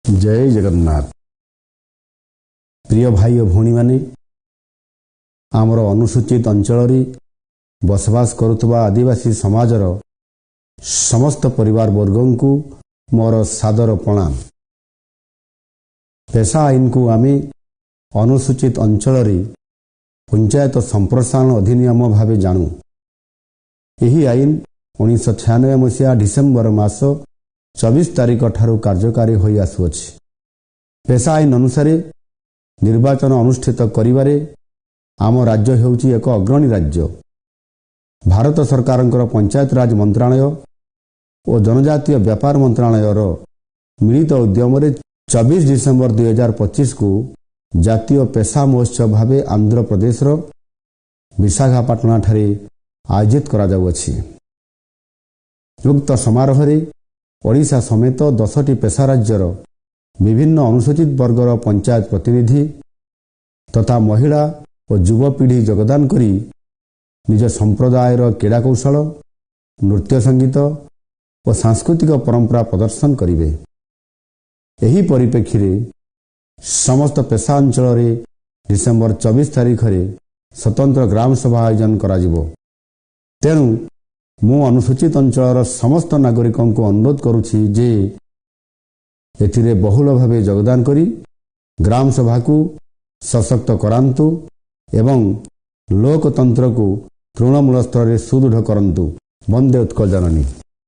ଜୟ ଜଗନ୍ନାଥ। ପ୍ରିୟ ଭାଇ ଓ ଭଉଣୀମାନେ, ଆମର ଅନୁସୂଚିତ ଅଞ୍ଚଳରେ ବସବାସ କରୁଥିବା ଆଦିବାସୀ ସମାଜର ସମସ୍ତ ପରିବାର ବର୍ଗଙ୍କୁ ମୋର ସାଦର ପ୍ରଣାମ। ପେସା ଆଇନକୁ ଆମେ ଅନୁସୂଚିତ ଅଞ୍ଚଳରେ ପଞ୍ଚାୟତ ସମ୍ପ୍ରସାରଣ ଅଧିନିୟମ ଭାବେ ଜାଣୁ। ଏହି ଆଇନ 1996 ମସିହା ଡିସେମ୍ବର ମାସ 24 ତାରିଖ ଠାରୁ କାର୍ଯ୍ୟକାରୀ ହୋଇ ଆସୁଅଛି। ପେସା ଆଇନ ଅନୁସାରେ ନିର୍ବାଚନ ଅନୁଷ୍ଠିତ କରିବାରେ ଆମ ରାଜ୍ୟ ହେଉଛି ଏକ ଅଗ୍ରଣୀ ରାଜ୍ୟ। ଭାରତ ସରକାରଙ୍କର ପଞ୍ଚାୟତରାଜ ମନ୍ତ୍ରଣାଳୟ ଓ ଜନଜାତୀୟ ବ୍ୟାପାର ମନ୍ତ୍ରଣାଳୟର ମିଳିତ ଉଦ୍ୟମରେ 24 ଡିସେମ୍ବର 2025କୁ ଜାତୀୟ ପେସା ମହୋତ୍ସବ ଭାବେ ଆନ୍ଧ୍ରପ୍ରଦେଶର ବିଶାଖାପାଟଣାଠାରେ ଆୟୋଜିତ କରାଯାଉଅଛି। ଉକ୍ତ ସମାରୋହରେ ଓଡ଼ିଶା ସମେତ 10ଟି ପେସା ରାଜ୍ୟର ବିଭିନ୍ନ ଅନୁସୂଚିତ ବର୍ଗର ପଞ୍ଚାୟତ ପ୍ରତିନିଧି ତଥା ମହିଳା ଓ ଯୁବପିଢ଼ି ଯୋଗଦାନ କରି ନିଜ ସମ୍ପ୍ରଦାୟର କ୍ରୀଡ଼ା କୌଶଳ, ନୃତ୍ୟ ସଙ୍ଗୀତ ଓ ସାଂସ୍କୃତିକ ପରମ୍ପରା ପ୍ରଦର୍ଶନ କରିବେ। ଏହି ପରିପ୍ରେକ୍ଷୀରେ ସମସ୍ତ ପେସା ଅଞ୍ଚଳରେ ଡିସେମ୍ବର 24 ତାରିଖରେ ସ୍ୱତନ୍ତ୍ର ଗ୍ରାମ ସଭା ଆୟୋଜନ କରାଯିବ। ତେଣୁ ମୁଁ ଅନୁସୂଚିତ ଅଞ୍ଚଳର ସମସ୍ତ ନାଗରିକଙ୍କୁ ଅନୁରୋଧ କରୁଛି ଯେ ଏଥିରେ ବହୁଳ ଭାବେ ଯୋଗଦାନ କରି ଗ୍ରାମ ସଭାକୁ ସଶକ୍ତ କରାନ୍ତୁ ଏବଂ ଲୋକତନ୍ତ୍ରକୁ ତୃଣମୂଳ ସ୍ତରରେ ସୁଦୃଢ଼ କରନ୍ତୁ। ବନ୍ଦେ ଉତ୍କଳ ଜନନୀ।